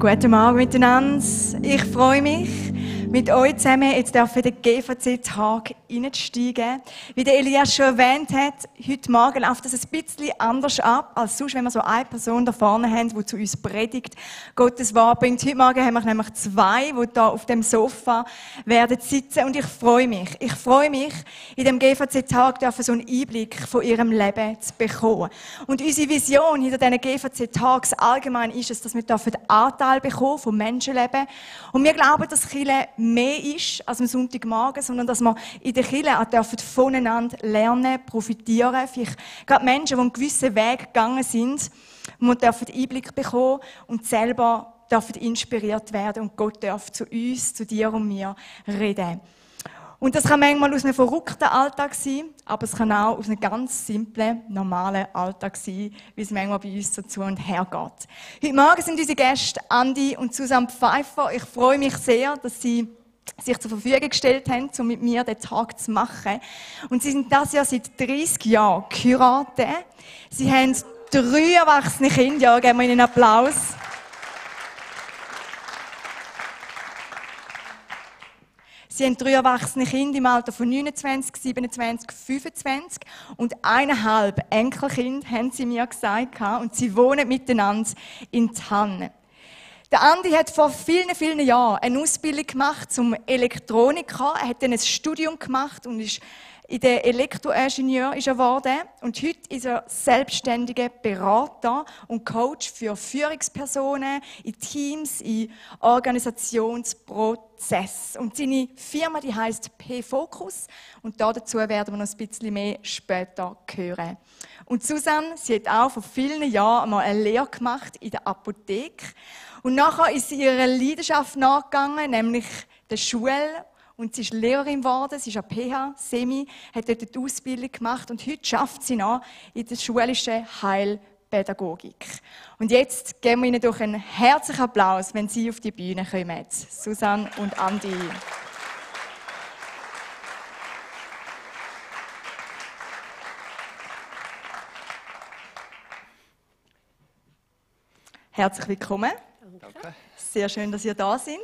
Guten Morgen miteinander. Ich freue mich, mit euch zusammen jetzt in den GVC-Tag hineinzusteigen. Wie der Elias schon erwähnt hat, heute Morgen läuft es ein bisschen anders ab, als sonst, wenn wir so eine Person da vorne haben, die zu uns predigt, Gottes Wort bringt. Heute Morgen haben wir nämlich zwei, die da auf dem Sofa werden sitzen, und ich freue mich. Ich freue mich, in dem GVC-Tag so einen Einblick von ihrem Leben zu bekommen. Und unsere Vision hinter diesen GVC-Tags allgemein ist es, dass wir dafür Anteil bekommen vom Menschenleben. Und wir glauben, dass Kirche mehr ist als am Sonntagmorgen, sondern dass wir in der Kirche auch voneinander lernen, profitieren. Vielleicht gerade Menschen, die einen gewissen Weg gegangen sind, wo wir Einblick bekommen und selber inspiriert werden, und Gott darf zu uns, zu dir und mir reden. Und das kann manchmal aus einem verrückten Alltag sein, aber es kann auch aus einem ganz simplen, normalen Alltag sein, wie es manchmal bei uns so zu und her geht. Heute Morgen sind unsere Gäste Andi und Susanne Pfeiffer. Ich freue mich sehr, dass sie sich zur Verfügung gestellt haben, um mit mir den Tag zu machen. Und sie sind das Jahr seit 30 Jahren geheiratet. Sie haben 3 erwachsene Kinder. Ja, geben wir ihnen einen Applaus. Sie haben 3 erwachsene Kinder im Alter von 29, 27, 25 und 1,5 Enkelkind, haben sie mir gesagt. Und sie wohnen miteinander in Thann. Der Andi hat vor vielen, vielen Jahren eine Ausbildung gemacht zum Elektroniker. Er hat dann ein Studium gemacht und ist in der Elektroingenieur geworden. Und heute ist er selbstständiger Berater und Coach für Führungspersonen in Teams, in Organisationsprozessen. Und seine Firma, die heisst P-Focus. Und dazu werden wir noch ein bisschen mehr später hören. Und Susanne, sie hat auch vor vielen Jahren mal eine Lehre gemacht in der Apotheke. Und nachher ist sie ihrer Leidenschaft nachgegangen, nämlich der Schule. Und sie ist Lehrerin geworden, sie ist an PH, Semi, hat dort die Ausbildung gemacht und heute arbeitet sie noch in der schulischen Heilpädagogik. Und jetzt geben wir ihnen doch einen herzlichen Applaus, wenn sie auf die Bühne kommen. Susanne und Andi. Herzlich willkommen. Danke. Sehr schön, dass ihr da seid.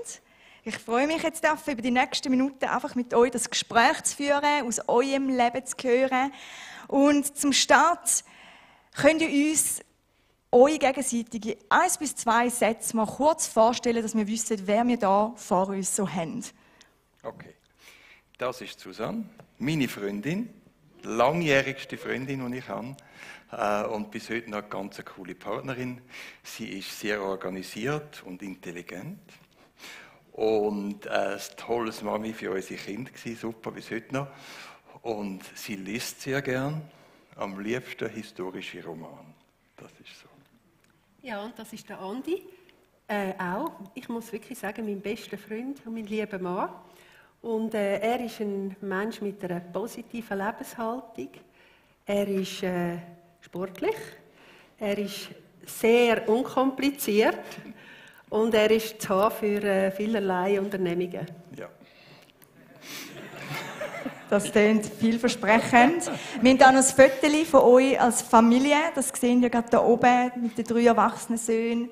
Ich freue mich jetzt, über die nächsten Minuten einfach mit euch das Gespräch zu führen, aus eurem Leben zu hören. Und zum Start könnt ihr uns eure gegenseitige 1 bis 2 Sätze mal kurz vorstellen, dass wir wissen, wer wir da vor uns so haben. Okay. Das ist Susanne, meine Freundin, langjährigste Freundin, die ich habe. Und bis heute noch eine ganz coole Partnerin. Sie ist sehr organisiert und intelligent. Und ein tolles Mami für unsere Kinder gewesen, super bis heute noch. Und sie liest sehr gern, am liebsten historische Romane. Das ist so. Ja, und das ist der Andi. Auch, ich muss wirklich sagen, mein bester Freund und mein lieber Mann. Und er ist ein Mensch mit einer positiven Lebenshaltung. Er ist sportlich, er ist sehr unkompliziert und er ist zu haben für vielerlei Unternehmungen. Ja. Das klingt vielversprechend. Wir haben auch noch ein Foto von euch als Familie. Das sehen wir gerade hier oben mit den 3 erwachsenen Söhnen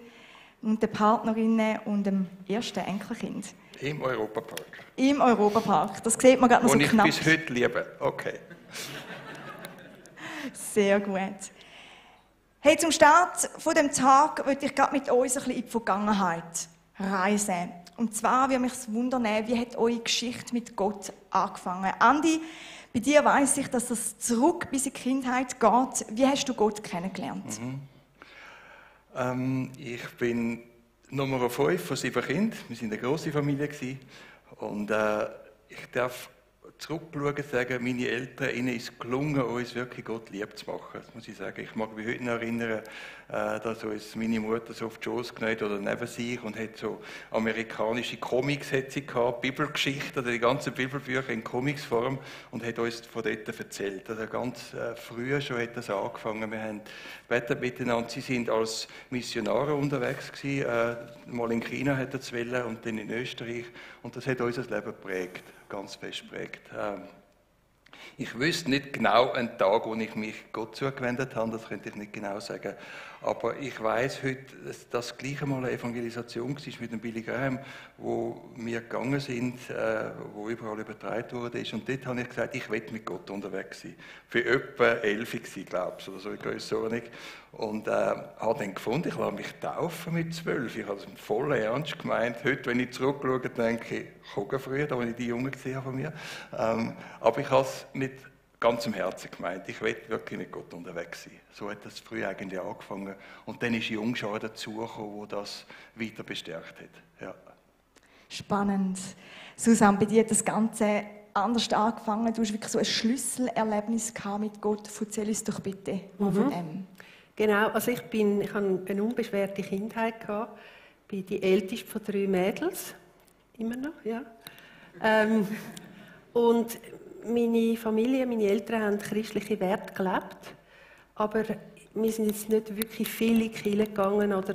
und den Partnerinnen und dem ersten Enkelkind. Im Europapark. Im Europapark. Das sieht man gerade noch so knapp. Und ich bis heute liebe. Okay. Sehr gut. Hey, zum Start von dem Tag möchte ich gerade mit euch ein bisschen in die Vergangenheit reisen. Und zwar würde mich das wundern, wie hat eure Geschichte mit Gott angefangen? Andi, bei dir weiss ich, dass das zurück bis in die Kindheit geht. Wie hast du Gott kennengelernt? Ich bin Nummer 5 von 7 Kindern. Wir waren eine grosse Familie. Und ich darf zurückschauen und sagen, meine Eltern, ihnen ist es gelungen, uns wirklich Gott lieb zu machen. Das muss ich sagen. Ich mag mich heute noch erinnern, dass uns meine Mutter so auf die Schoß genommen hat oder neben sich und hat so amerikanische Comics hat sie gehabt, Bibelgeschichten oder die ganzen Bibelbücher in Comicsform und hat uns von dort erzählt. Also ganz früh schon hat das angefangen. Wir haben gebetet miteinander. Sie sind als Missionare unterwegs gewesen. Mal in China hat er es wollen und dann in Österreich. Und das hat unser Leben geprägt, ganz fest geprägt. Ich wüsste nicht genau einen Tag, wo ich mich Gott zugewendet habe, das könnte ich nicht genau sagen. Aber ich weiß heute, dass das gleiche mal eine Evangelisation war mit dem Billy Graham, wo wir gegangen sind, wo überall übertragen wurde. Und dort habe ich gesagt, ich will mit Gott unterwegs sein. Für etwa 11 war, glaube ich, oder so in Grössenordnung. Und habe dann gefunden, ich lasse mich taufen mit 12. Ich habe es voll ernst gemeint. Heute, wenn ich zurückschaue, denke ich, gucke früher, als ich die Jungen gesehen habe von mir. Aber ich habe es mit ganzem Herzen gemeint. Ich will wirklich mit Gott unterwegs sein. So hat das früher eigentlich angefangen. Und dann ist Jungschar dazugekommen, die das weiter bestärkt hat. Ja. Spannend. Susanne, bei dir hat das Ganze anders angefangen. Du hast wirklich so ein Schlüsselerlebnis mit Gott. Erzähl uns doch bitte mal von dem. Genau, also ich hatte eine unbeschwerte Kindheit gehabt. Ich bin die älteste von 3 Mädels. Immer noch, ja. Und meine Familie, meine Eltern haben christliche Werte gelebt, aber wir sind jetzt nicht wirklich viele in die Kirche gegangen, oder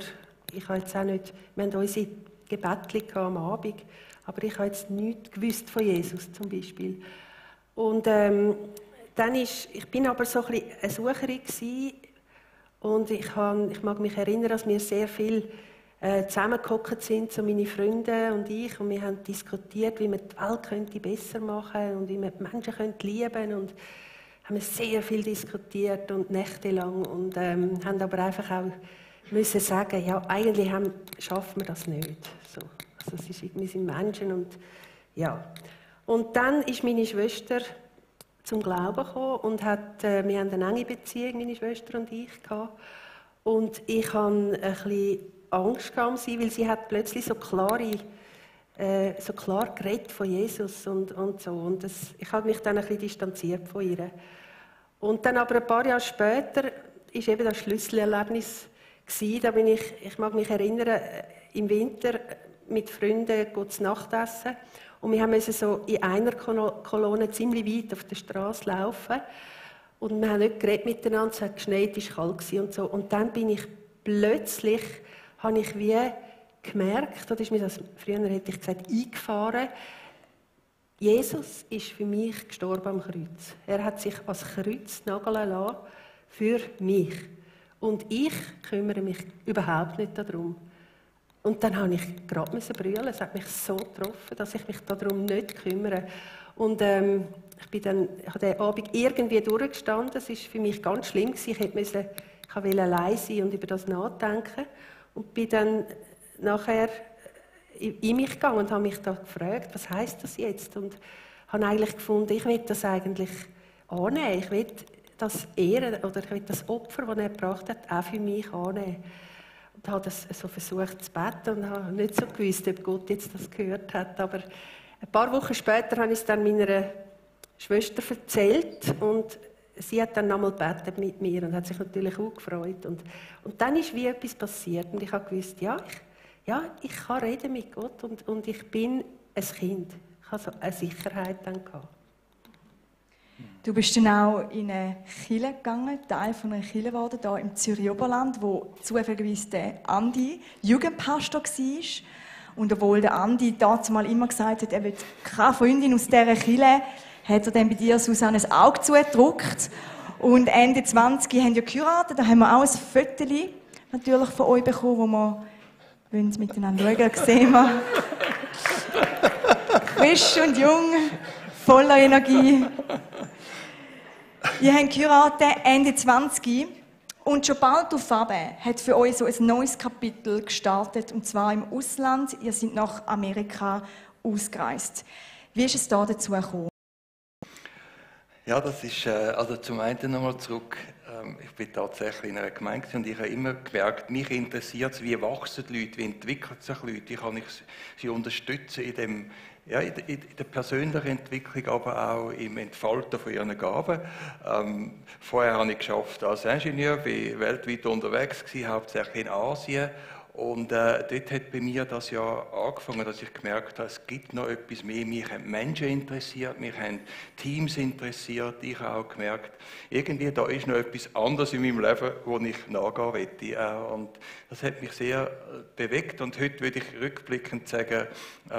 ich habe jetzt auch nicht, wir haben unsere Gebetchen am Abend, aber ich habe jetzt nichts gewusst von Jesus zum Beispiel. Und ich bin aber so ein bisschen eine Sucherin gewesen, und ich mag mich erinnern, dass wir sehr viel zusammengehockt sind, so meine Freunde und ich, und wir haben diskutiert, wie man die Welt könnte besser machen und wie man die Menschen könnte lieben, und haben sehr viel diskutiert und nächtelang, und haben aber einfach auch müssen sagen, ja, eigentlich schaffen wir das nicht. So. Also wir sind Menschen, und ja. Und dann ist meine Schwester zum Glauben gekommen und wir haben eine enge Beziehung, meine Schwester und ich, gehabt. Und ich hatte ein bisschen Angst um sie, weil sie hat plötzlich so klar geredet von Jesus und so. Und ich habe mich dann ein bisschen distanziert von ihr. Und dann aber ein paar Jahre später war eben das Schlüsselerlebnis gewesen. Da bin ich mag mich erinnern, im Winter mit Freunden zu Nacht essen. Und wir mussten so in einer Kolonne ziemlich weit auf der Straße laufen. Und wir haben nicht geredet miteinander, es hat geschneit, es war kalt und so. Und dann bin ich plötzlich, habe ich wie gemerkt, oder ist mir das, früher hätte ich gesagt, eingefahren, Jesus ist für mich gestorben am Kreuz. Er hat sich als Kreuz nageln lassen für mich. Und ich kümmere mich überhaupt nicht darum. Und dann habe ich gerade brüllen. Es hat mich so getroffen, dass ich mich darum nicht kümmere. Und ich habe den Abend irgendwie durchgestanden. Es war für mich ganz schlimm. Ich wollte allein sein und über das nachdenken. Und bin dann nachher in mich gegangen und habe mich da gefragt, was heisst das jetzt? Und habe eigentlich gefunden, ich will das eigentlich annehmen. Ich will das ehren, oder ich will das Opfer, das er gebracht hat, auch für mich annehmen. Und habe das so versucht zu beten und habe nicht so gewusst, ob Gott jetzt das gehört hat. Aber ein paar Wochen später habe ich es dann meiner Schwester erzählt und sie hat dann nochmal gebetet mit mir und hat sich natürlich auch gefreut. Und dann ist wie etwas passiert und ich habe gewusst, ich kann reden mit Gott und ich bin ein Kind. Ich habe so eine Sicherheit dann gehabt. Du bist dann auch in eine Kirche gegangen, Teil von einer Kirche geworden, hier im Zürich Oberland, wo zufälligerweise der Andi Jugendpastor war. Und obwohl der Andi dazu mal immer gesagt hat, er will keine Freundin aus dieser Kirche, hat er dann bei dir, Susanne, ein Auge zugedrückt. Und Ende 20 haben wir geheiratet, da haben wir auch ein Foto natürlich von euch bekommen, wo wir miteinander schauen, sehen wir. Frisch und jung, voller Energie. Ihr habt geheiratet Ende 20 und schon bald auf hat für euch so ein neues Kapitel gestartet, und zwar im Ausland. Ihr seid nach Amerika ausgereist. Wie ist es da dazu gekommen? Ja, das ist, also zum einen nochmal zurück, ich bin tatsächlich in einer Gemeinde und ich habe immer gemerkt, mich interessiert es, wie wachsen die Leute, wie entwickeln sich Leute, wie kann ich sie unterstützen in der persönlichen Entwicklung, aber auch im Entfalten von ihren Gaben. Vorher habe ich geschafft als Ingenieur, bin weltweit unterwegs gewesen, hauptsächlich in Asien, Und dort hat bei mir das Jahr angefangen, dass ich gemerkt habe, es gibt noch etwas mehr. Mich haben Menschen interessiert, mich haben Teams interessiert. Ich habe auch gemerkt, irgendwie da ist noch etwas anderes in meinem Leben, wo ich nachgehen möchte. Und das hat mich sehr bewegt. Und heute würde ich rückblickend sagen,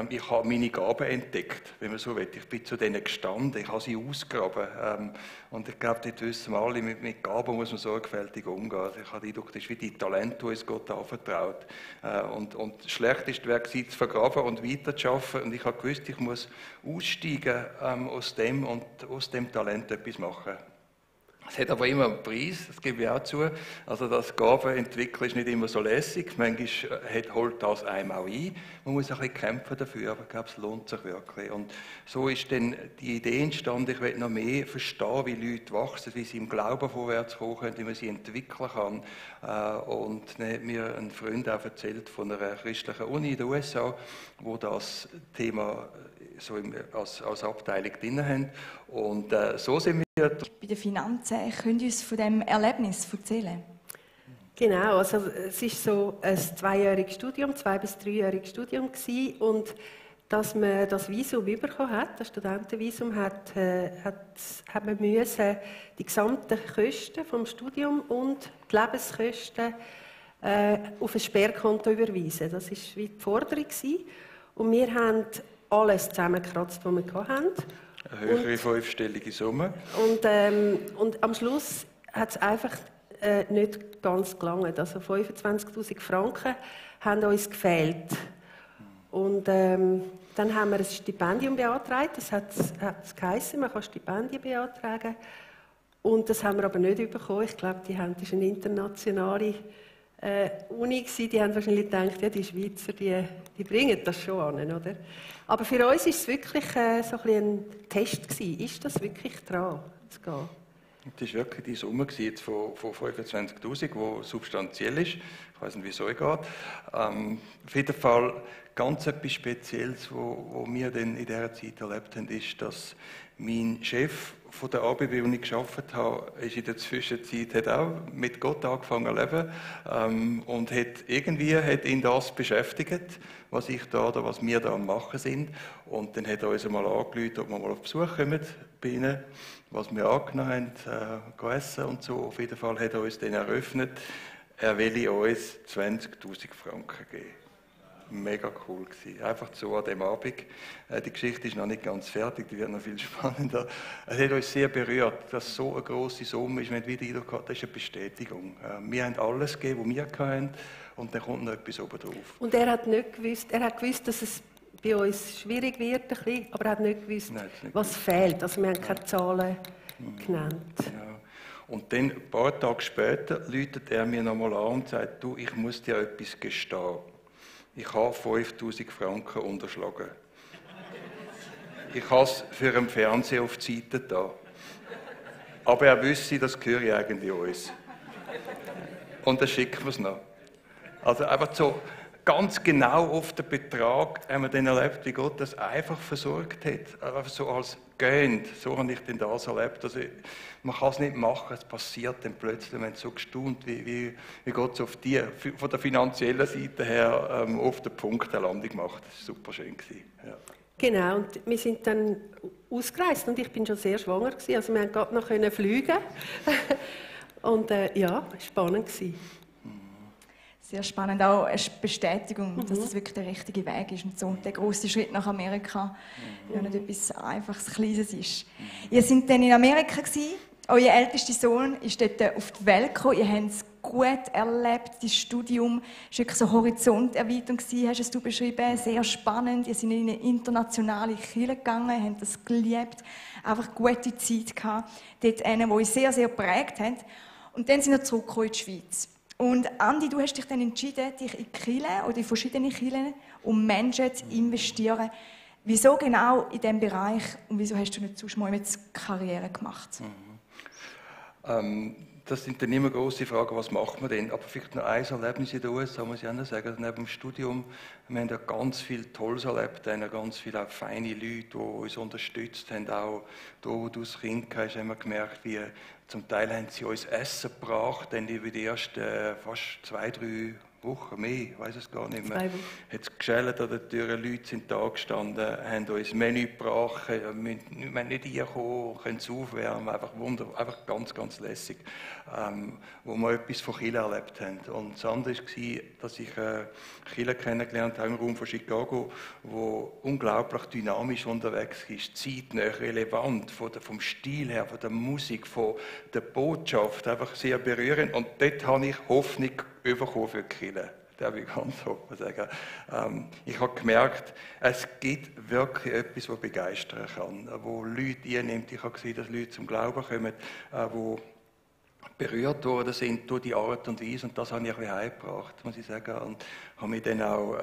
ich habe meine Gaben entdeckt, wenn man so will. Ich bin zu denen gestanden, ich habe sie ausgegraben. Und ich glaube, dort wissen wir alle, mit Gaben muss man sorgfältig umgehen. Also ich habe den Eindruck, das ist wie die Talente, die uns Gott anvertraut. Und das Schlechteste wäre gewesen, zu vergraben und weiterzuarbeiten. Und ich habe gewusst, ich muss aussteigen aus dem und aus dem Talent etwas machen. Es hat aber immer einen Preis, das gebe ich auch zu. Also das Gaben entwickeln ist nicht immer so lässig. Manchmal holt das einem auch ein. Man muss ein bisschen kämpfen dafür, aber ich glaube, es lohnt sich wirklich. Und so ist dann die Idee entstanden, ich will noch mehr verstehen, wie Leute wachsen, wie sie im Glauben vorwärts kommen können, wie man sie entwickeln kann. Und dann hat mir ein Freund auch erzählt von einer christlichen Uni in den USA, wo das Thema so als Abteilung drin haben. Und so sind wir. Bei den Finanzen, könnt ihr uns von diesem Erlebnis erzählen? Genau, also es war so ein 2-jähriges Studium, 2- bis 3-jähriges Studium gewesen. Und dass man das Visum bekommen hat, das Studentenvisum, hat man müssen die gesamten Kosten vom Studium und die Lebenskosten auf ein Sperrkonto überweisen. Das war wie die Forderung gewesen. Und wir haben alles zusammengekratzt, was wir hatten. Eine höhere fünfstellige Summe. Und am Schluss hat es einfach nicht ganz gelangt. Also 25'000 Franken haben uns gefehlt. Und dann haben wir ein Stipendium beantragt. Das hat geheißen, man kann Stipendien beantragen. Und das haben wir aber nicht bekommen. Ich glaube, das war eine internationale Uni gewesen. Die haben wahrscheinlich gedacht, ja, die Schweizer, die bringen das schon an, oder? Aber für uns war es wirklich so ein Test gewesen. Ist das wirklich dran zu gehen? Das war wirklich die Summe jetzt von 25'000, die substanziell ist. Ich weiß nicht, wie es euch geht. Auf jeden Fall ganz etwas Spezielles, was wir dann in dieser Zeit erlebt haben, ist, dass mein Chef von der ABB, wo ich gearbeitet habe, ist in der Zwischenzeit hat auch mit Gott angefangen zu leben und hat ihn das beschäftigt, was ich da oder was wir da am machen sind. Und dann hat er uns einmal angerufen, ob wir mal auf Besuch kommen bei ihnen, was wir angenommen haben, essen und so. Auf jeden Fall hat er uns dann eröffnet, er will uns 20'000 Franken geben. Mega cool gewesen. Einfach so an dem Abend. Die Geschichte ist noch nicht ganz fertig, die wird noch viel spannender. Es hat uns sehr berührt, dass so eine grosse Summe ist. Wir haben wieder Eindruck gehabt, das ist eine Bestätigung. Wir haben alles gegeben, was wir hatten, und dann kommt noch etwas oben drauf. Und er hat gewusst, dass es bei uns schwierig wird, ein bisschen, aber er hat nicht gewusst, was fehlt. Also wir haben keine Zahlen genannt. Ja. Und dann, ein paar Tage später, läutet er mir nochmal an und sagt, du, ich muss dir etwas gestehen. Ich habe 5'000 Franken unterschlagen. Ich habe es für einen Fernseher auf die Seite da. Aber er wüsste, das gehört eigentlich uns. Und dann schicken wir es noch. Also einfach so ganz genau auf den Betrag haben wir dann erlebt, wie Gott das einfach versorgt hat. Einfach so als gehend. So habe ich denn das erlebt. Also, man kann es nicht machen, es passiert dann plötzlich. Wir haben so gestaunt, wie Gott so von der finanziellen Seite her auf den Punkt der Landung macht. Das war super schön. Ja. Genau, und wir sind dann ausgereist und ich bin schon sehr schwanger gewesen. Also wir haben gerade noch fliegen. Und ja, spannend gewesen. Sehr spannend, auch eine Bestätigung, dass das wirklich der richtige Weg ist und so. Und der große Schritt nach Amerika, ja nicht etwas Einfaches, Kleines ist. Ihr seid dann in Amerika gewesen. Euer ältester Sohn ist dort auf die Welt gekommen. Ihr habt es gut erlebt. Das Studium war wirklich so Horizonterweiterung, hast du beschrieben. Sehr spannend. Ihr seid in eine internationale Kirche gegangen, habt das geliebt. Einfach gute Zeit gehabt. Dort eine, die euch sehr, sehr geprägt hat. Und dann sind wir zurückgekommen in die Schweiz. Und Andi, du hast dich dann entschieden, dich in die Kirche oder in verschiedene Kirchen, um Menschen zu investieren. Wieso genau in diesem Bereich und wieso hast du nicht sonst mal mit Karriere gemacht? Das sind dann immer grosse Fragen, was macht man denn? Aber vielleicht noch ein Erlebnis in den USA, muss ich auch noch sagen. Neben dem Studium, wir haben ja ganz viel Tolles erlebt, ganz viele auch feine Leute, die uns unterstützt haben. Auch da, wo du als Kind hast, haben wir gemerkt, wie zum Teil haben sie uns Essen gebracht, dann über die ersten fast 2-3 Wochen mehr, ich weiß es gar nicht mehr, 2 Wochen. hat es geschält an der Tür, Leute sind da gestanden, haben uns Menü gebracht, wir müssen nicht reinkommen, können es aufwärmen, einfach einfach ganz, ganz lässig, wo wir etwas von Kirche erlebt haben. Und das andere war, dass ich Kirche kennengelernt habe im Raum von Chicago, wo unglaublich dynamisch unterwegs ist, zeitnah, relevant, vom Stil her, von der Musik, von der Botschaft, einfach sehr berührend. Und dort habe ich Hoffnung bekommen für die Kirche. Das will ich ganz offen sagen. Ich habe gemerkt, es gibt wirklich etwas, das begeistern kann, wo Leute einnimmt. Ich habe gesehen, dass Leute zum Glauben kommen, die berührt worden sind durch die Art und Weise. Und das habe ich ein bisschen heimgebracht, muss ich sagen. Und habe mich dann auch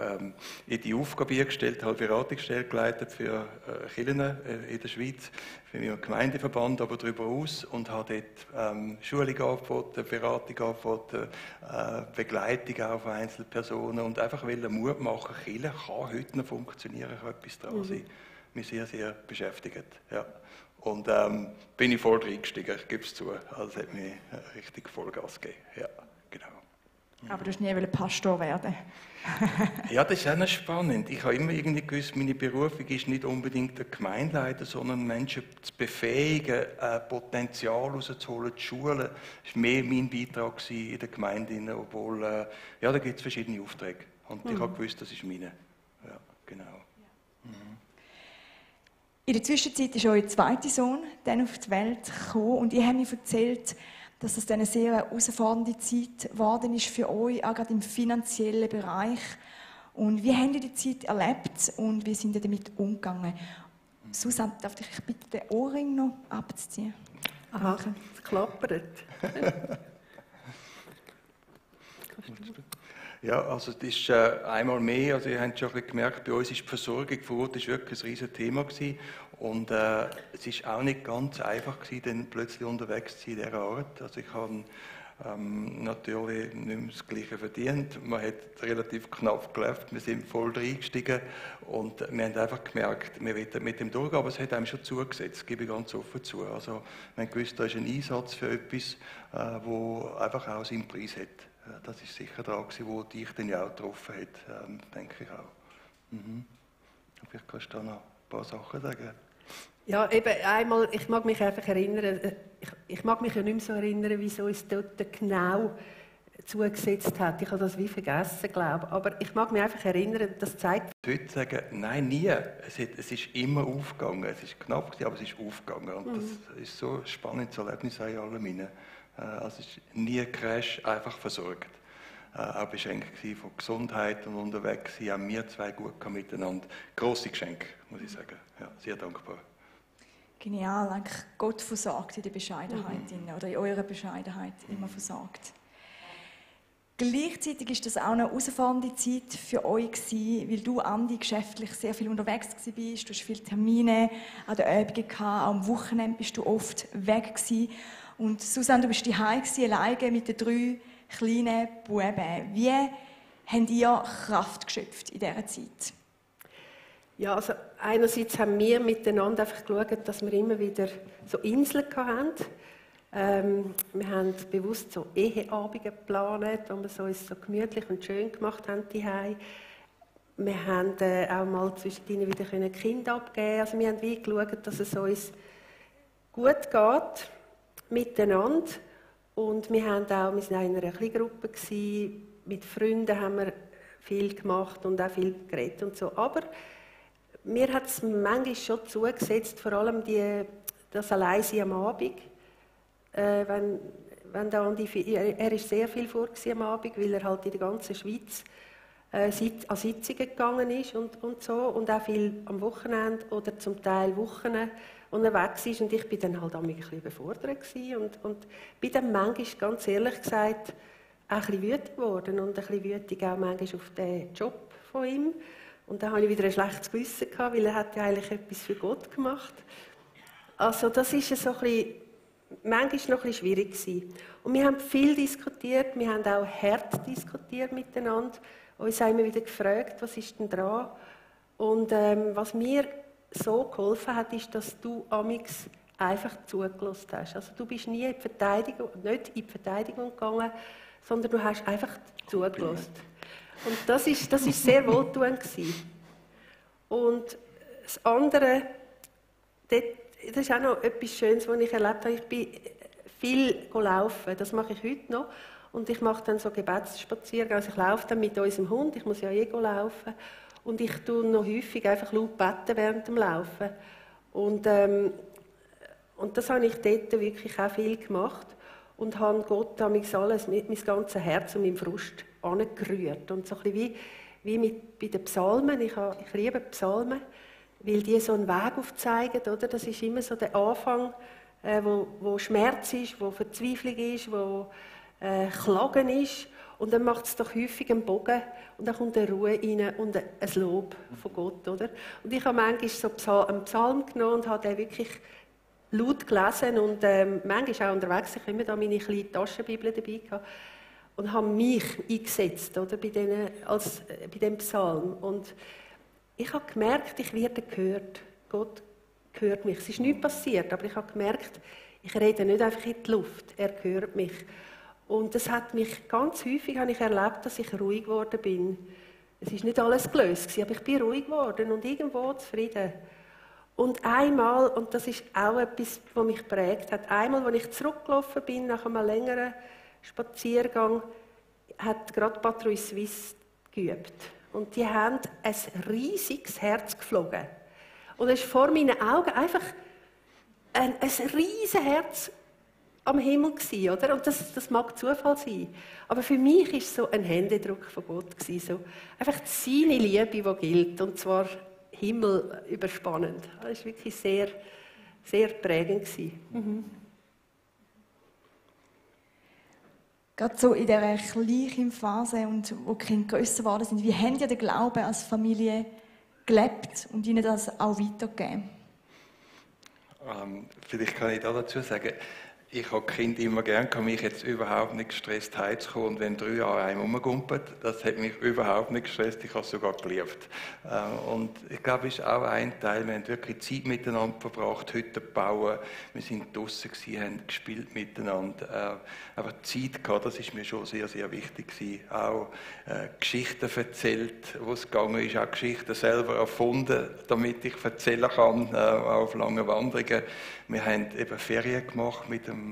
in die Aufgabe gestellt, habe Beratungsstelle geleitet für Kirchen in der Schweiz, für meinen Gemeindeverband, aber darüber aus. Und habe dort Schulung angeboten, Beratung angeboten, Begleitung auch von Einzelpersonen. Und einfach Mut machen, Kirche kann heute noch funktionieren, kann etwas dran sein. Mich sehr, sehr beschäftigt. Ja. Und bin ich voll reingestiegen, ich gebe es zu. Also es hat mir richtig Vollgas gegeben. Ja, genau. Aber du wolltest nie Pastor werden. Ja, das ist auch noch spannend. Ich habe immer irgendwie gewusst, meine Berufung ist nicht unbedingt der Gemeindeleiter, sondern Menschen zu befähigen, Potenzial rauszuholen, zu schulen. Das war mehr mein Beitrag in der Gemeinde, obwohl, ja, da gibt es verschiedene Aufträge. Und ich habe gewusst, das ist meine. Ja, genau. In der Zwischenzeit ist euer zweiter Sohn dann auf die Welt gekommen und ihr habt mir erzählt, dass das dann eine sehr herausfordernde Zeit geworden ist für euch, auch gerade im finanziellen Bereich. Und wie habt ihr die Zeit erlebt und wie sind ihr damit umgegangen? Susanne, darf ich bitte den Ohrring noch abziehen? Aha, es klappert. Ja, also das ist einmal mehr, also ihr habt schon ein bisschen gemerkt, bei uns ist die Versorgung vor Ort ist wirklich ein riesiges Thema gewesen. Und es ist auch nicht ganz einfach gewesen, dann plötzlich unterwegs zu sein in dieser Art. Also ich habe natürlich nicht mehr das Gleiche verdient. Man hat relativ knapp gelebt, wir sind voll reingestiegen und wir haben einfach gemerkt, wir wollen mit dem durchgehen, aber es hat einem schon zugesetzt, gebe ich ganz offen zu. Also wir haben gewusst, da ist ein Einsatz für etwas, wo einfach auch seinen Preis hat. Das ist sicher da gewesen, wo dich dann ja auch getroffen hat, denke ich auch. Vielleicht kannst du da noch ein paar Sachen sagen. Ja, eben einmal, ich mag mich einfach erinnern, ich mag mich ja nicht mehr so erinnern, wieso es dort genau zugesetzt hat. Ich habe das wie vergessen, glaube ich. Aber ich mag mich einfach erinnern, das zeigt... Heute sagen, nein, nie. Es ist immer aufgegangen. Es ist knapp, aber es ist aufgegangen. Und das ist so ein spannendes Erlebnis in allem hinein. Also es ist nie Crash, einfach versorgt. Auch beschenkt von Gesundheit und unterwegs sind auch wir zwei gut miteinander. Grosse Geschenke, muss ich sagen. Ja, sehr dankbar. Genial, eigentlich Gott versagt in der Bescheidenheit oder in eurer Bescheidenheit immer versagt. Gleichzeitig ist das auch eine herausfordernde Zeit für euch gewesen, weil du, Andi, geschäftlich sehr viel unterwegs warst. Du hast viele Termine an den Übungen gehabt, auch am Wochenende bist du oft weg gewesen. Und Susanne, du bist daheim alleine mit den 3 kleinen Buben. Wie habt ihr Kraft geschöpft in dieser Zeit? Ja, also einerseits haben wir miteinander einfach geschaut, dass wir immer wieder so Inseln hatten. Wir haben bewusst so Eheabende geplant, wo wir so uns so gemütlich und schön gemacht haben daheim. Wir haben auch mal zwischendrin wieder Kinder abgeben. Also wir haben wie geschaut, dass es uns gut geht miteinander. Und wir waren auch in einer Kleingruppe gewesen. Mit Freunden haben wir viel gemacht und auch viel geredet und so. Aber mir hat es manchmal schon zugesetzt, vor allem das Alleinsein am Abend. Wenn der Andi, er ist sehr viel vor am Abend, weil er halt in der ganzen Schweiz an Sitzungen gegangen ist und so. Und auch viel am Wochenende oder zum Teil Wochen unterwegs ist. Und ich bin dann halt auch ein bisschen überfordert gewesen und bin dann manchmal, ganz ehrlich gesagt, auch ein bisschen wütend geworden und ein bisschen wütend auch manchmal auf den Job von ihm. Und dann hatte ich wieder ein schlechtes Gewissen gehabt, weil er hat ja eigentlich etwas für Gott gemacht. Also das ist so ein bisschen, manchmal noch ein bisschen schwierig gewesen. Und wir haben viel diskutiert, wir haben auch hart diskutiert miteinander. Uns haben immer wieder gefragt, was ist denn dran? Und was mir so geholfen hat, ist, dass du amix einfach zugelassen hast. Also du bist nie nicht in die Verteidigung gegangen, sondern du hast einfach zugelassen. Und das ist sehr wohltuend gewesen. Und das andere, das ist auch noch etwas Schönes, was ich erlebt habe. Ich bin viel laufen, das mache ich heute noch. Und ich mache dann so Gebetsspaziergänge. Also ich laufe dann mit unserem Hund, ich muss ja laufen. Und ich tue noch häufig einfach laut beten während dem Laufen. Und das habe ich dort wirklich auch viel gemacht. Und habe Gott alles, mein ganzes Herz und meinen Frust angerührt. Und so ein bisschen wie bei den Psalmen. Ich liebe Psalmen, weil die so einen Weg aufzeigen. Oder? Das ist immer so der Anfang, wo Schmerz ist, wo Verzweiflung ist, wo Klagen ist. Und dann macht es doch häufig einen Bogen und dann kommt eine Ruhe rein und ein Lob von Gott. Oder? Und ich habe manchmal so einen Psalm genommen und habe den wirklich laut gelesen und manchmal auch unterwegs. Ich habe immer da meine kleine Taschenbibel dabei gehabt und habe mich eingesetzt, oder, bei dem Psalm. Und ich habe gemerkt, ich werde gehört. Gott hört mich. Es ist nichts passiert, aber ich habe gemerkt, ich rede nicht einfach in die Luft. Er hört mich. Und das hat mich ganz häufig habe ich erlebt, dass ich ruhig geworden bin. Es ist nicht alles gelöst, aber ich bin ruhig geworden und irgendwo zufrieden. Und einmal, und das ist auch etwas, was mich geprägt hat, einmal, als ich zurückgelaufen bin, nach einem längeren Spaziergang, hat gerade Patrouille Suisse geübt. Und die haben ein riesiges Herz geflogen. Und es war vor meinen Augen einfach ein riesiges Herz am Himmel gewesen, oder? Und das mag Zufall sein. Aber für mich war es so ein Händedruck von Gott gewesen, so einfach seine Liebe, die gilt. Und zwar Himmel überspannend. Das war wirklich sehr, sehr prägend. Gerade so in dieser Kleinphase und wo die Kinder grösser geworden sind, wie habt ihr den Glauben als Familie gelebt und ihnen das auch weitergegeben? Vielleicht kann ich da dazu sagen, ich habe die Kinder immer gern, kann mich jetzt überhaupt nicht gestresst heimzukommen. Und wenn 3 Jahre einem rumgumpelt, das hat mich überhaupt nicht gestresst, ich habe es sogar geliebt. Und ich glaube, es ist auch ein Teil, wir haben wirklich Zeit miteinander verbracht, Hütten bauen, wir sind draussen gewesen, haben gespielt miteinander. Aber Zeit gehabt, das ist mir schon sehr, sehr wichtig gewesen. Auch Geschichten erzählt, wo es gegangen ist, auch Geschichten selber erfunden, damit ich erzählen kann, auf langen Wanderungen. Wir haben eben Ferien gemacht mit dem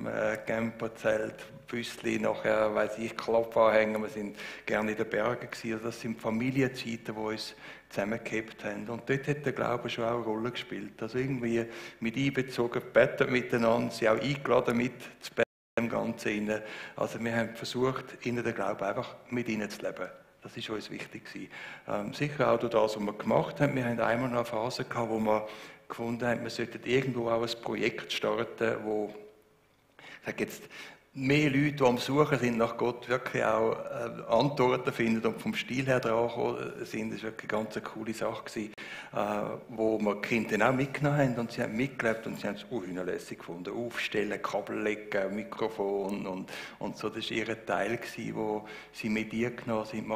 Camperzelt, Büssli, nachher, weiss ich, Klapp anhängen. Wir sind gerne in den Bergen gewesen. Also das sind Familienzeiten, die uns zusammengehabt haben. Und dort hat der Glaube schon auch eine Rolle gespielt. Also irgendwie mit einbezogen, beten miteinander, sie auch eingeladen mit zu beten im Ganzen. Also wir haben versucht, ihnen den Glauben einfach mit ihnen zu leben. Das ist uns wichtig gewesen. Sicher auch durch das, was wir gemacht haben. Wir haben einmal noch eine Phase gehabt, wo wir gefunden haben, wir sollten irgendwo auch ein Projekt starten, wo, ich sage jetzt, mehr Leute, die am Suchen sind nach Gott, wirklich auch Antworten finden und vom Stil her dran sind. Das war wirklich eine ganz coole Sache gewesen, wo wir die Kinder dann auch mitgenommen haben und sie haben mitgelebt und sie haben es unlässig gefunden. Aufstellen, Kabel legen, Mikrofon und so. Das war ihr Teil gewesen, wo sie mit ihr genommen sind.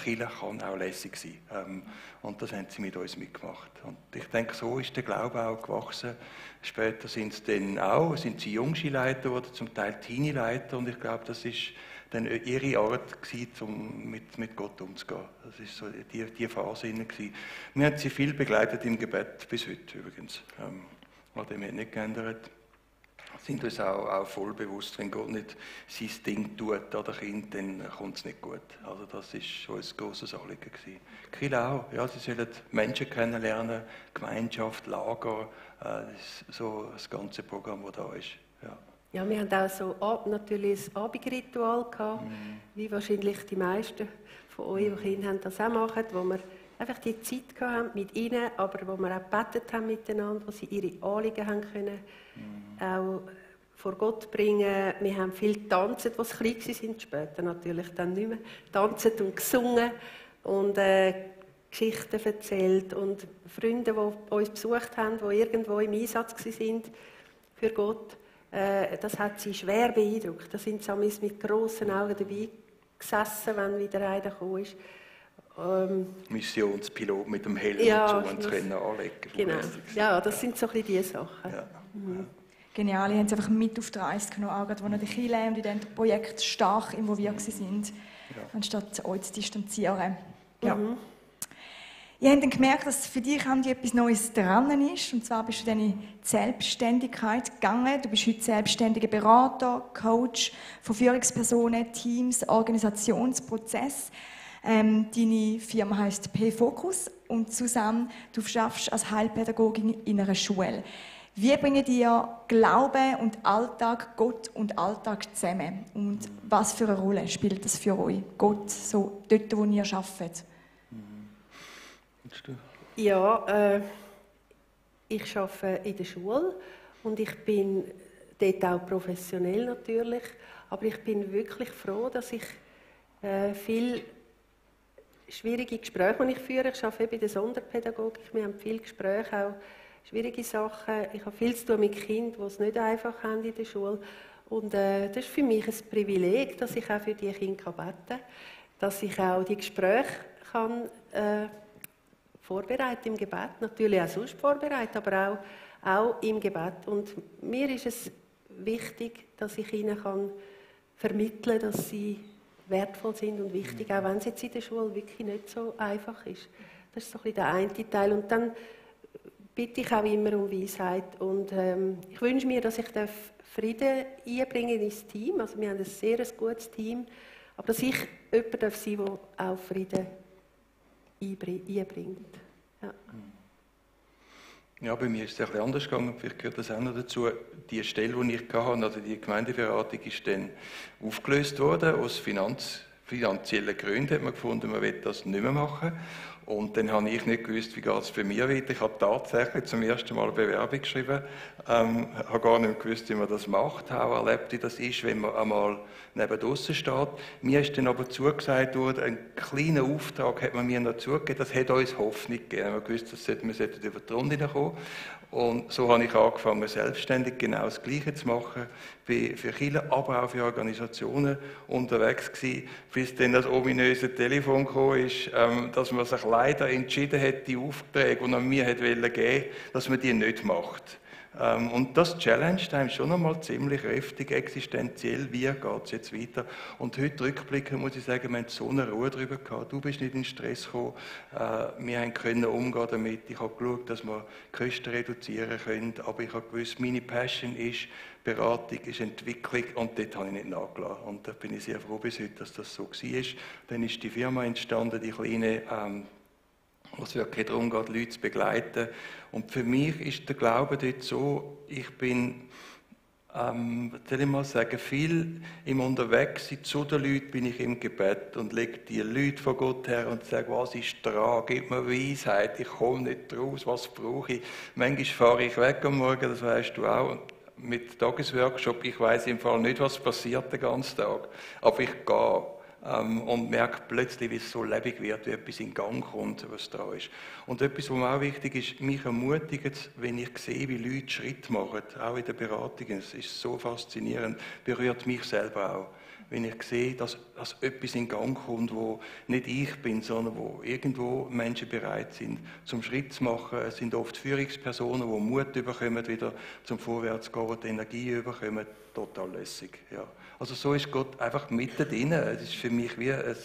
Kirche kann auch lässig sein. Und das haben sie mit uns mitgemacht. Und ich denke, so ist der Glaube auch gewachsen. Später sind sie Jungschulleiter oder zum Teil Teenie-Leiter. Und ich glaube, das ist dann ihre Art gewesen, um mit Gott umzugehen. Das ist so die Phase gewesen. Wir haben sie viel begleitet im Gebet, bis heute übrigens. An dem hat nicht geändert. Sind uns auch voll bewusst, wenn Gott nicht sein Ding tut an den Kind, dann kommt es nicht gut. Also das ist uns ein grosses Anliegen gewesen. Kinder auch, ja, sie sollen Menschen kennenlernen, Gemeinschaft, Lager, das ist so das ganze Programm, das da ist. Ja. Ja, wir haben auch so natürlich ein Abendritual gehabt, wie wahrscheinlich die meisten von euch, die Kinder haben, das auch machen, wo wir einfach die Zeit hatten mit ihnen, aber wo wir auch gebetet haben miteinander, wo sie ihre Anliegen haben können, auch vor Gott bringen. Wir haben viel getanzt, als sie klein waren, später natürlich dann nicht mehr, getanzt und gesungen und Geschichten erzählt und Freunde, die uns besucht haben, die irgendwo im Einsatz waren für Gott, das hat sie schwer beeindruckt. Da sind sie mit grossen Augen dabei gesessen, wenn wieder einer gekommen ist. Missionspilot mit dem Helm ja, und so können anlegen. Genau. Ja, das sind so ein bisschen die Sachen. Ja. genial. Die haben es einfach mit auf die Reise genommen, auch gerade, wo noch die Kirche und in diesem Projekt stark involviert waren, anstatt euch zu distanzieren. Ja. Ich habe dann gemerkt, dass für dich etwas Neues dran ist. Und zwar bist du dann in die Selbstständigkeit gegangen. Du bist heute selbstständiger Berater, Coach von Führungspersonen, Teams, Organisationsprozess. Deine Firma heisst P-Focus und Susanne, du arbeitest als Heilpädagogin in einer Schule. Wie bringen dir Glaube und Alltag, Gott und Alltag zusammen? Und was für eine Rolle spielt das für euch, Gott, so dort, wo ihr arbeitet? Ja, ich arbeite in der Schule und ich bin dort auch professionell natürlich, aber ich bin wirklich froh, dass ich viele schwierige Gespräche, die ich führe. Ich arbeite bei der Sonderpädagogik, wir haben viele Gespräche, auch schwierige Sachen. Ich habe viel zu tun mit Kindern, die es nicht einfach haben in der Schule. Und das ist für mich ein Privileg, dass ich auch für diese Kinder beten kann, dass ich auch die Gespräche kann, vorbereiten im Gebet, natürlich auch sonst vorbereiten, aber auch im Gebet. Und mir ist es wichtig, dass ich ihnen vermitteln kann, dass sie wertvoll sind und wichtig, auch wenn es jetzt in der Schule wirklich nicht so einfach ist. Das ist so ein bisschen der eine Teil. Und dann bitte ich auch immer um Weisheit. Und ich wünsche mir, dass ich Frieden einbringen ins Team. Also wir haben ein sehr gutes Team. Aber dass ich jemand sein darf, der auch Frieden einbringt. Ja. Ja, bei mir ist es ein bisschen anders gegangen, vielleicht gehört das auch noch dazu. Die Stelle, die ich hatte, also die Gemeindeberatung, ist dann aufgelöst worden. Aus finanziellen Gründen hat man gefunden, man will das nicht mehr machen. Und dann habe ich nicht gewusst, wie es für mich weiter. Ich habe tatsächlich zum ersten Mal eine Bewerbung geschrieben, habe gar nicht gewusst, wie man das macht, habe auch erlebt, wie das ist, wenn man einmal neben draussen steht. Mir ist dann aber zugesagt worden, einen kleinen Auftrag hat man mir noch zugegeben, das hat uns Hoffnung gegeben. Wir haben gewusst, wir sollten über die Runde kommen. Und so habe ich angefangen, selbstständig genau das Gleiche zu machen, bin für Kirchen, aber auch für Organisationen unterwegs gewesen, bis dann das ominöse Telefon gekommen ist, dass man sich leider entschieden hat, die Aufträge, die man mir geben wollte, dass man die nicht macht. Und das challenged einem schon einmal ziemlich heftig, existenziell, wie geht es jetzt weiter. Und heute rückblickend muss ich sagen, wir haben so eine Ruhe darüber gehabt. Du bist nicht in Stress gekommen, wir können umgehen damit. Ich habe geschaut, dass wir Kosten reduzieren können, aber ich habe gewusst, meine Passion ist Beratung, ist Entwicklung und dort habe ich nicht nachgelassen. Und da bin ich sehr froh bis heute, dass das so war. Dann ist die Firma entstanden, die kleine, wo es wirklich darum geht, Leute zu begleiten. Und für mich ist der Glaube dort so, ich bin, soll ich mal sagen, viel im Unterwegssein zu den Leuten bin ich im Gebet und lege die Leute von Gott her und sage, was ist dran, gib mir Weisheit, ich komme nicht raus, was brauche ich. Manchmal fahre ich weg am Morgen, das weißt du auch, mit Tagesworkshop, ich weiss im Fall nicht, was passiert den ganzen Tag, aber ich gehe. Und merke plötzlich, wie es so lebendig wird, wie etwas in Gang kommt, was da ist. Und etwas, was mir auch wichtig ist, mich ermutigt, wenn ich sehe, wie Leute Schritt machen, auch in den Beratungen. Es ist so faszinierend, berührt mich selber auch. Wenn ich sehe, dass etwas in Gang kommt, wo nicht ich bin, sondern wo irgendwo Menschen bereit sind, zum Schritt zu machen. Es sind oft Führungspersonen, die Mut bekommen, wieder zum Vorwärtsgehen, die Energie bekommen. Total lässig, ja. Also so ist Gott einfach mittendrin. Es ist für mich wie ein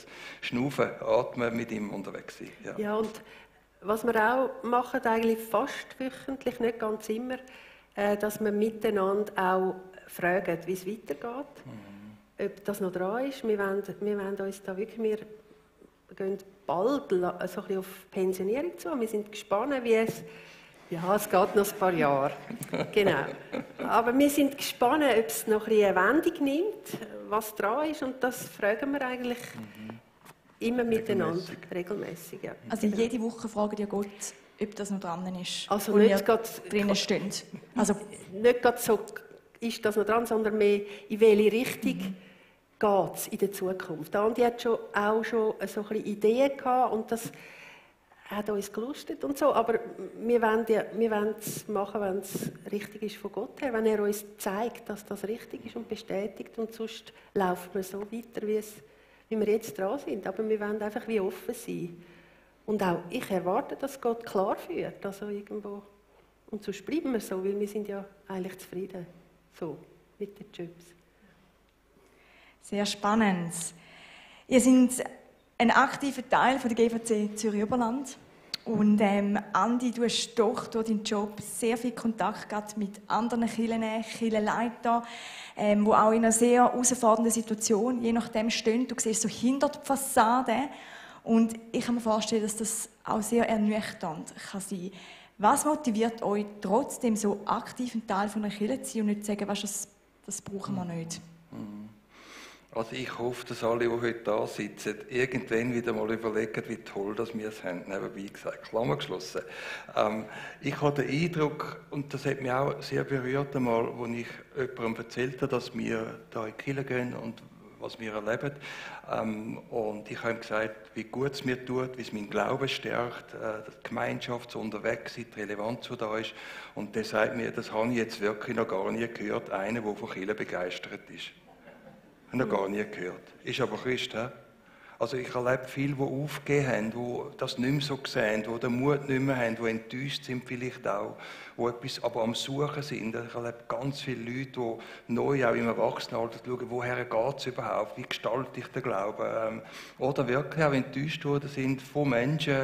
Schnaufen, Atmen mit ihm unterwegs sein. Ja. Ja, und was wir auch machen, eigentlich fast wöchentlich, nicht ganz immer, dass wir miteinander auch fragen, wie es weitergeht. Ob das noch dran ist. Wir wollen uns da wirklich, wir gehen bald so ein bisschen auf Pensionierung zu. Wir sind gespannt, wie es geht noch ein paar Jahre. Genau. Aber wir sind gespannt, ob es noch ein bisschen eine Wendung nimmt, was dran ist. Und das fragen wir eigentlich immer miteinander, regelmäßig. Ja. Also jede Woche fragen ihr Gott, ob das noch dran ist, also wo nicht ihr gerade drinnen steht. Also nicht gerade so, ist das noch dran, sondern mehr, in welche Richtung geht es in der Zukunft. Andi hat auch schon so ein bisschen Ideen gehabt und das hat uns gelustet und so, aber wir wollen es machen, wenn es richtig ist von Gott her, wenn er uns zeigt, dass das richtig ist und bestätigt und sonst laufen wir so weiter, wie wir jetzt dran sind. Aber wir wollen einfach wie offen sein. Und auch ich erwarte, dass Gott klar führt, also irgendwo. Und sonst bleiben wir so, weil wir sind ja eigentlich zufrieden. so mit den Jobs. Sehr spannend. Ihr seid ein aktiver Teil der GVC Zürich-Oberland. Und Andi, du hast doch durch deinen Job sehr viel Kontakt gehabt mit anderen Kirchenleitern, die auch in einer sehr herausfordernden Situation, je nachdem, stehen. Du siehst so hinter die Fassade. Und ich kann mir vorstellen, dass das auch sehr ernüchternd kann sein. Was motiviert euch trotzdem so aktiv ein Teil von einer Kirche zu sein und nicht zu sagen, weißt, das brauchen wir nicht? Also ich hoffe, dass alle, die heute da sitzen, irgendwann wieder mal überlegen, wie toll dass wir es haben. Nebenbei gesagt, Klammer geschlossen. Ich habe den Eindruck, und das hat mich auch sehr berührt einmal, als ich jemandem erzählt habe, dass wir da in die Kirche gehen und was wir erleben. Und ich habe ihm gesagt, wie gut es mir tut, wie es meinen Glauben stärkt, die Gemeinschaft, so unterwegs sein, die Relevanz, die da ist. Und der sagt mir, das habe ich jetzt wirklich noch gar nie gehört, einer, der von Kirche begeistert ist. Noch gar nie gehört. Ist aber Christ, he? Also ich erlebe viele, die aufgegeben haben, die das nicht mehr so sehen, die den Mut nicht mehr haben, die enttäuscht sind vielleicht auch, die etwas aber am Suchen sind. Ich erlebe ganz viele Leute, die neu auch im Erwachsenenalter schauen, woher geht es überhaupt, wie gestalte ich den Glauben. Oder wirklich auch enttäuscht worden sind von Menschen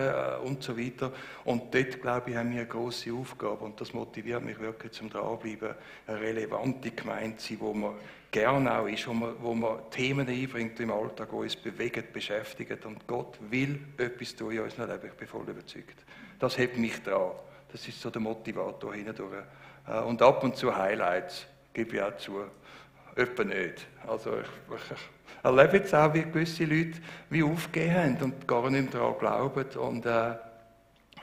und so weiter. Und dort, glaube ich, haben wir eine grosse Aufgabe und das motiviert mich wirklich zum Dranbleiben, eine relevante Gemeinde zu sein, wo man gerne auch ist, wo man Themen einbringt im Alltag, die uns bewegen, beschäftigen. Und Gott will etwas tun in unserem Leben, ich bin voll überzeugt. Das hebt mich dran. Das ist so der Motivator hindurch. Und ab und zu Highlights, gebe ich auch zu. Etwa nicht. Also ich erlebe jetzt auch, wie gewisse Leute wie aufgegeben haben und gar nicht mehr daran glauben. Und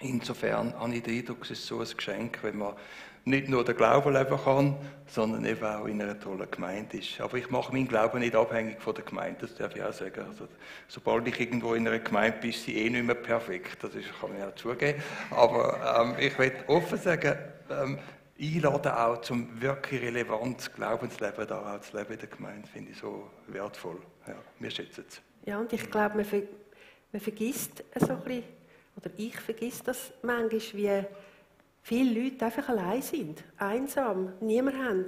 insofern habe ich den Eindruck, es ist so ein Geschenk, wenn man nicht nur den Glauben leben kann, sondern eben auch in einer tollen Gemeinde ist. Aber ich mache meinen Glauben nicht abhängig von der Gemeinde, das darf ich auch sagen. Also, sobald ich irgendwo in einer Gemeinde bin, ist sie nicht mehr perfekt, das kann ich auch zugeben. Aber ich will offen sagen, einladen auch zum wirklich relevanten Glaubensleben, da auch das Leben in der Gemeinde, finde ich so wertvoll. Ja, wir schätzen es. Ja, und ich glaube, man vergisst so ein bisschen, oder ich vergesse das manchmal, wie viele Leute einfach allein sind, einsam, niemand haben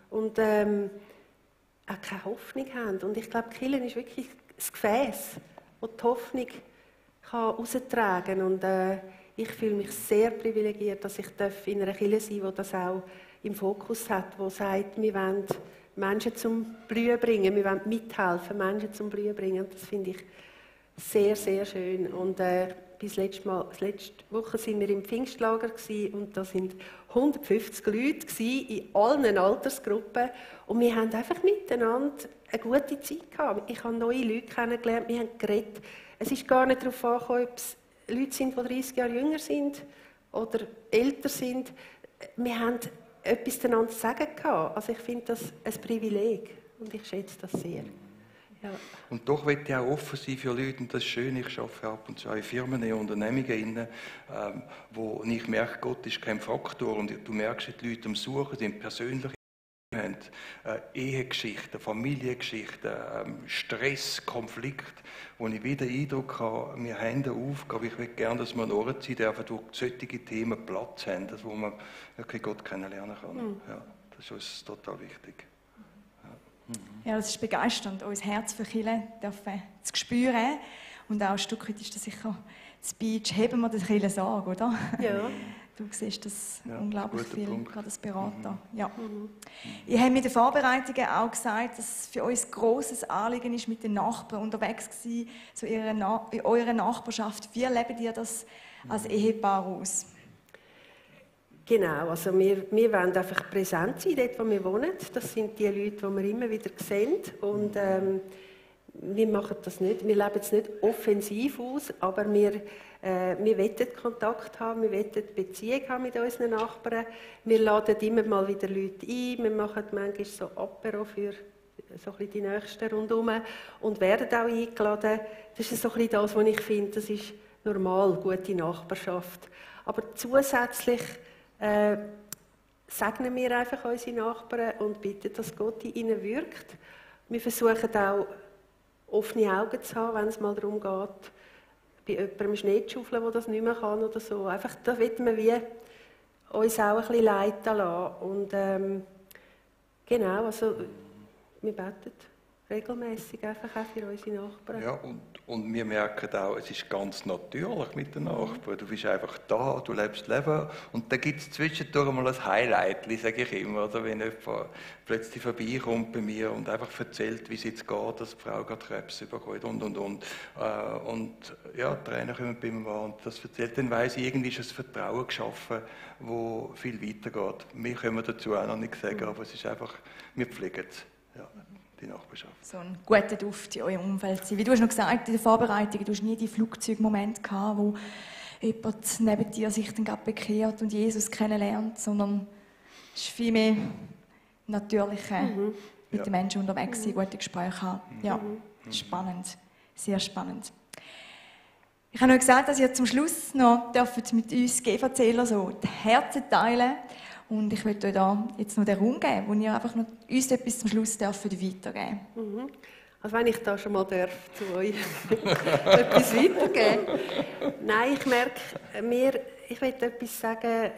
und auch keine Hoffnung haben. Und ich glaube, Kirche ist wirklich das Gefäß, das die Hoffnung heraustragen kann. Und ich fühle mich sehr privilegiert, dass ich in einer Kirche sein darf, die das auch im Fokus hat, die sagt, wir wollen Menschen zum Blühen bringen, wir wollen mithelfen, Menschen zum Blühen bringen. Und das finde ich sehr, sehr schön. Und letzte Woche waren wir im Pfingstlager und da waren 150 Leute in allen Altersgruppen und wir haben einfach miteinander eine gute Zeit gehabt. Ich habe neue Leute kennengelernt, wir haben geredet. Es ist gar nicht darauf angekommen, ob es Leute sind, die 30 Jahre jünger sind oder älter sind. Wir haben etwas einander zu sagen gehabt. Also ich finde das ein Privileg und ich schätze das sehr. Ja. Und doch will ich auch offen sein für Leute, und das ist schön, ich arbeite ab und zu in Firmen, in Unternehmungen, wo ich merke, Gott ist kein Faktor und du merkst, die Leute am Suchen sind persönliche haben, Ehegeschichten, Familiengeschichten, Stress, Konflikt, wo ich wieder den Eindruck habe, wir haben eine Aufgabe, ich möchte gerne, dass wir an Orten sein dürfen, wo solche Themen Platz haben, wo man wirklich Gott kennenlernen kann. Ja, das ist uns total wichtig. Ja, das ist begeisternd, unser Herz für Kirche zu spüren. Und auch ein Stück weit ist das sicher das Beach, heben wir den Kirche Sorge, oder? Ja. Du siehst das unglaublich viel, Punkt. gerade als Berater. Ja. Ihr habt mit den Vorbereitungen auch gesagt, dass es für uns ein grosses Anliegen ist, mit den Nachbarn unterwegs zu sein, so in eurer Nachbarschaft. Wie lebt ihr das als Ehepaar aus? Genau, also wir wollen einfach präsent sein, dort wo wir wohnen. Das sind die Leute, die wir immer wieder sehen. Und wir machen das nicht, wir leben es nicht offensiv aus, aber wir wollen Kontakt haben, wir wollen Beziehung haben mit unseren Nachbarn. Wir laden immer mal wieder Leute ein, wir machen manchmal so Apero für so ein bisschen die Nächsten rundherum und werden auch eingeladen. Das ist so ein bisschen das, was ich finde, das ist normal, gute Nachbarschaft. Aber zusätzlich segnen wir einfach unsere Nachbarn und bitten, dass Gott in ihnen wirkt. Wir versuchen auch, offene Augen zu haben, wenn es mal darum geht, bei jemandem Schnee zu schaufeln, der das nicht mehr kann oder so. Einfach, da wollen wir wie uns auch ein bisschen leiten lassen. Und Genau, also wir beten regelmäßig einfach auch für unsere Nachbarn. Ja, und wir merken auch, es ist ganz natürlich mit den Nachbarn. Du bist einfach da, du lebst das Leben und dann gibt es zwischendurch mal ein Highlight, sage ich immer, oder? Wenn jemand plötzlich vorbeikommt bei mir und einfach erzählt, wie es jetzt geht, dass die Frau gerade Krebs bekommt und. Und ja, die Tränen kommen bei mir an und das erzählt, dann weiss ich, irgendwie ist ein Vertrauen geschaffen, wo viel weitergeht. Wir können dazu auch noch nicht sagen, aber es ist einfach, wir pflegen es. Ja. Die Nachbarschaft. So ein guter Duft in eurem Umfeld sein. Wie du hast noch gesagt, in der Vorbereitung, du hast nie die Flugzeugmomente gehabt, wo jemand neben dir sich dann gerade bekehrt und Jesus kennenlernt, sondern es ist vielmehr natürlicher mit den Menschen unterwegs sein, gute Gespräche haben. Ja, spannend. Sehr spannend. Ich habe noch gesagt, dass ihr zum Schluss noch mit uns GVCler so die Herzen teilen dürft. Und ich möchte euch da jetzt noch den Raum geben, wo ihr einfach noch uns etwas zum Schluss weitergeben dürft. Also wenn ich da schon mal zu euch etwas weitergeben. Nein, ich merke, ich möchte etwas sagen,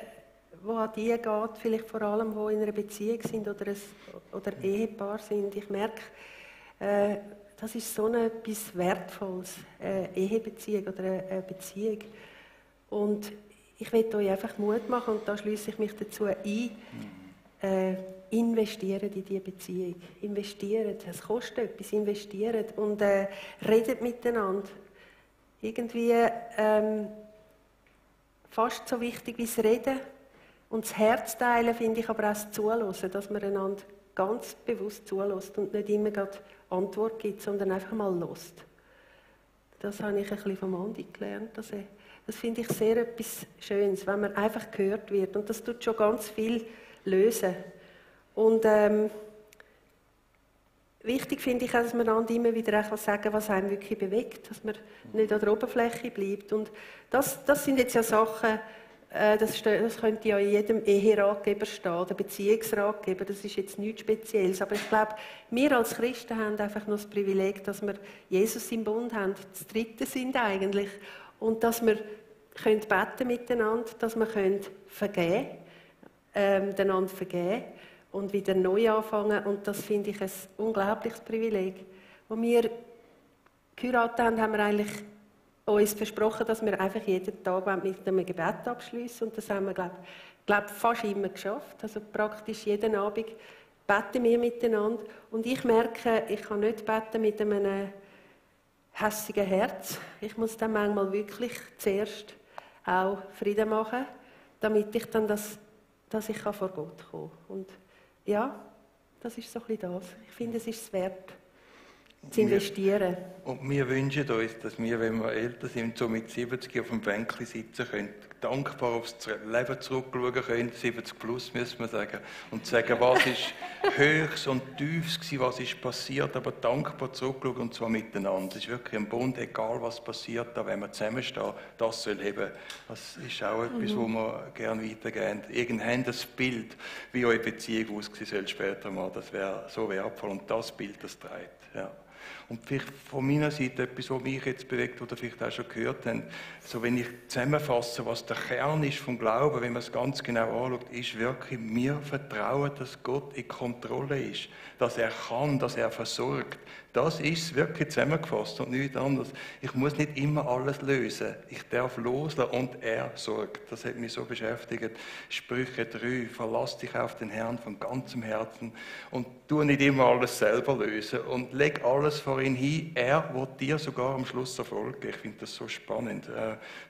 wo an die geht, vielleicht vor allem, die in einer Beziehung sind oder Ehepaar sind. Ich merke, das ist so etwas Wertvolles, eine Ehebeziehung oder eine Beziehung. Und ich möchte euch einfach Mut machen und da schließe ich mich dazu ein. Investieren in diese Beziehung. Investieren. Es kostet etwas. Investieren. Und redet miteinander. Irgendwie fast so wichtig wie das Reden. Und das Herz teilen finde ich aber auch das Zuhören, dass man einander ganz bewusst zulässt und nicht immer gerade Antwort gibt, sondern einfach mal lässt. Das habe ich ein bisschen vom Andi gelernt. Das finde ich sehr etwas Schönes, wenn man einfach gehört wird. Und das tut schon ganz viel lösen. Und wichtig finde ich auch, dass man einander immer wieder auch sagen kann, was einem wirklich bewegt, dass man nicht an der Oberfläche bleibt. Und das sind jetzt ja Sachen, das könnte ja in jedem Eheratgeber stehen, oder Beziehungsratgeber, das ist jetzt nichts Spezielles. Aber ich glaube, wir als Christen haben einfach noch das Privileg, dass wir Jesus im Bund haben, das Dritte sind eigentlich. Und dass wir beten miteinander, dass wir vergeben können, einander vergeben und wieder neu anfangen. Und das finde ich ein unglaubliches Privileg. Als wir geheiratet haben, haben wir eigentlich uns versprochen, dass wir einfach jeden Tag mit einem Gebet abschließen. Und das haben wir, glaube fast immer geschafft. Also praktisch jeden Abend beten wir miteinander. Und ich merke, ich kann nicht beten mit einem hässigen Herz. Ich muss dann manchmal wirklich zuerst auch Frieden machen, damit ich dann dass ich vor Gott kommen kann. Und ja, das ist so ein bisschen das. Ich finde, es ist es wert, zu investieren. Und wir wünschen uns, dass wir, wenn wir älter sind, so mit 70 auf dem Bänkchen sitzen können, dankbar aufs Leben zurückschauen können, 70 plus müssen wir sagen, und sagen, was ist Höchst und Tiefs gewesen, was ist passiert, aber dankbar zurückschauen und zwar miteinander. Es ist wirklich ein Bund, egal was passiert, da wenn wir zusammenstehen, das soll heben. Das ist auch etwas, wo wir gerne weitergehen. Irgendwann das Bild, wie eure Beziehung aussehen soll später mal, das wäre so wertvoll und das Bild, das trägt. Ja. Und vielleicht von meiner Seite etwas, was mich jetzt bewegt, oder vielleicht auch schon gehört haben, so wenn ich zusammenfasse, was der Kern ist vom Glauben, wenn man es ganz genau anschaut, ist wirklich, wir vertrauen, dass Gott in Kontrolle ist, dass er kann, dass er versorgt. Das ist wirklich zusammengefasst und nichts anderes. Ich muss nicht immer alles lösen. Ich darf loslassen und er sorgt. Das hat mich so beschäftigt. Sprüche 3, verlass dich auf den Herrn von ganzem Herzen und tu nicht immer alles selber lösen und leg alles vor ihn hin. Er wird dir sogar am Schluss erfolgen. Ich finde das so spannend,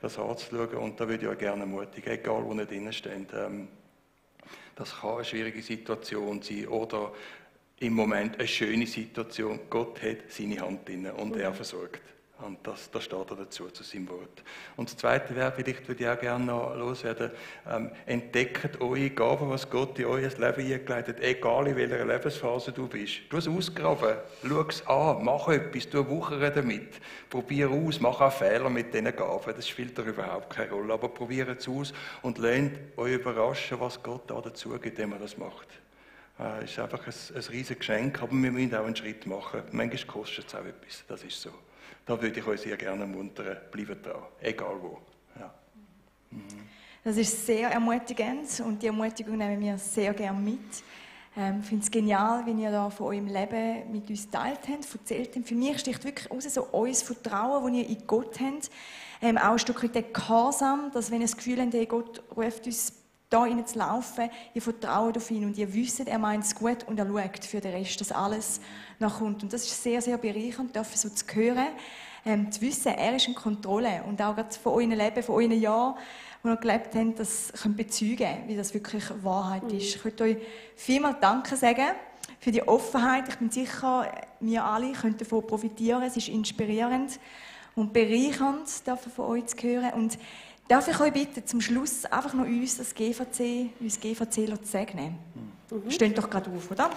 das anzuschauen und da würde ich euch gerne ermutigen, egal wo ihr drinnen steht. Das kann eine schwierige Situation sein oder im Moment eine schöne Situation. Gott hat seine Hand drin und er versorgt. Und da steht er dazu, zu seinem Wort. Und das Zweite wäre, vielleicht würde ich auch gerne noch loswerden, entdeckt eure Gaben, was Gott in euer Leben eingeleitet hat, egal in welcher Lebensphase du bist. Du es ausgraben, schau es an, mach etwas, du wuchere damit, probier aus, mach auch Fehler mit diesen Gaben, das spielt da überhaupt keine Rolle, aber probiert es aus und lernt euch überraschen, was Gott da dazu gibt, indem er das macht. Es ist einfach ein riesiges Geschenk, aber wir müssen auch einen Schritt machen. Manchmal kostet es auch etwas, das ist so. Da würde ich euch sehr gerne ermuntern, bleibt dran, egal wo. Ja. Das ist sehr ermutigend und die Ermutigung nehmen wir sehr gerne mit. Ich finde es genial, wie ihr da von eurem Leben mit uns geteilt habt, erzählt habt. Für mich sticht wirklich raus, so euer Vertrauen, das ihr in Gott habt. Auch ein Stück weit der Gehorsam, dass wenn ihr das Gefühl habt, hey, Gott ruft uns da rein zu laufen, ihr vertraut auf ihn und ihr wisst, er meint es gut und er schaut für den Rest, dass alles noch kommt. Und das ist sehr, sehr bereichernd, dafür so zu hören, zu wissen, er ist in Kontrolle und auch gerade von eurem Leben, von euren Jahren, wo ihr gelebt habt, das könnt bezeugen, wie das wirklich Wahrheit ist. Ich möchte euch vielmal Danke sagen für die Offenheit. Ich bin sicher, wir alle können davon profitieren. Es ist inspirierend und bereichernd, davon von euch zu hören. Und darf ich euch bitten, zum Schluss einfach noch uns GVC zu segnen? Steht doch gerade auf, oder?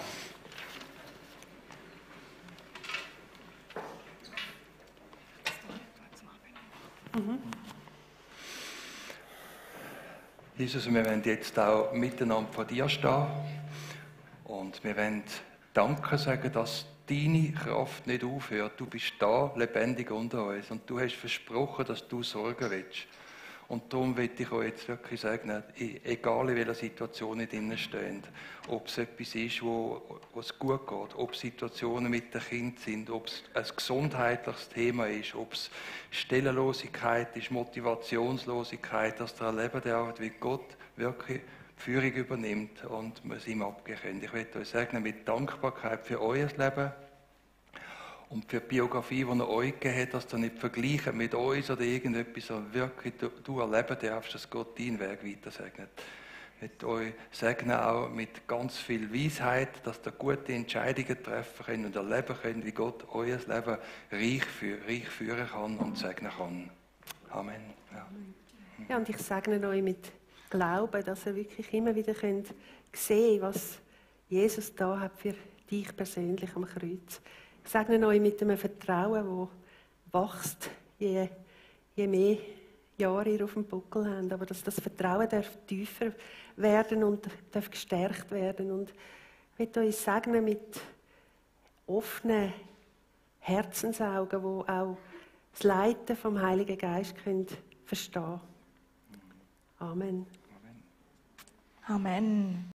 Jesus, wir wollen jetzt auch miteinander vor dir stehen und wir wollen Danke sagen, dass deine Kraft nicht aufhört. Du bist da, lebendig unter uns und du hast versprochen, dass du sorgen willst. Und darum will ich euch jetzt wirklich sagen, egal in welcher Situation ihr drinnen steht, ob es etwas ist, wo es gut geht, ob es Situationen mit den Kindern sind, ob es ein gesundheitliches Thema ist, ob es Stellenlosigkeit ist, Motivationslosigkeit, dass ihr erleben dürft, wie Gott wirklich die Führung übernimmt und wir es ihm abgeben können. Ich will euch sagen, mit Dankbarkeit für euer Leben, und für die Biografie, die er euch gegeben hat, dass ihr nicht vergleichen mit uns oder irgendetwas, sondern wirklich du erleben darfst, dass Gott deinen Weg weiter segnet. Ich möchte euch segnen auch mit ganz viel Weisheit, dass ihr gute Entscheidungen treffen könnt und erleben könnt, wie Gott euer Leben reich führen kann und segnen kann. Amen. Ja, und ich segne euch mit Glauben, dass ihr wirklich immer wieder könnt sehen, was Jesus da hat für dich persönlich am Kreuz. Ich segne euch mit einem Vertrauen, das wächst, je mehr Jahre ihr auf dem Buckel habt. Aber dass das Vertrauen darf tiefer werden und darf gestärkt werden. Und ich möchte euch segnen mit offenen Herzensaugen, die auch das Leiten vom Heiligen Geist verstehen können. Amen. Amen.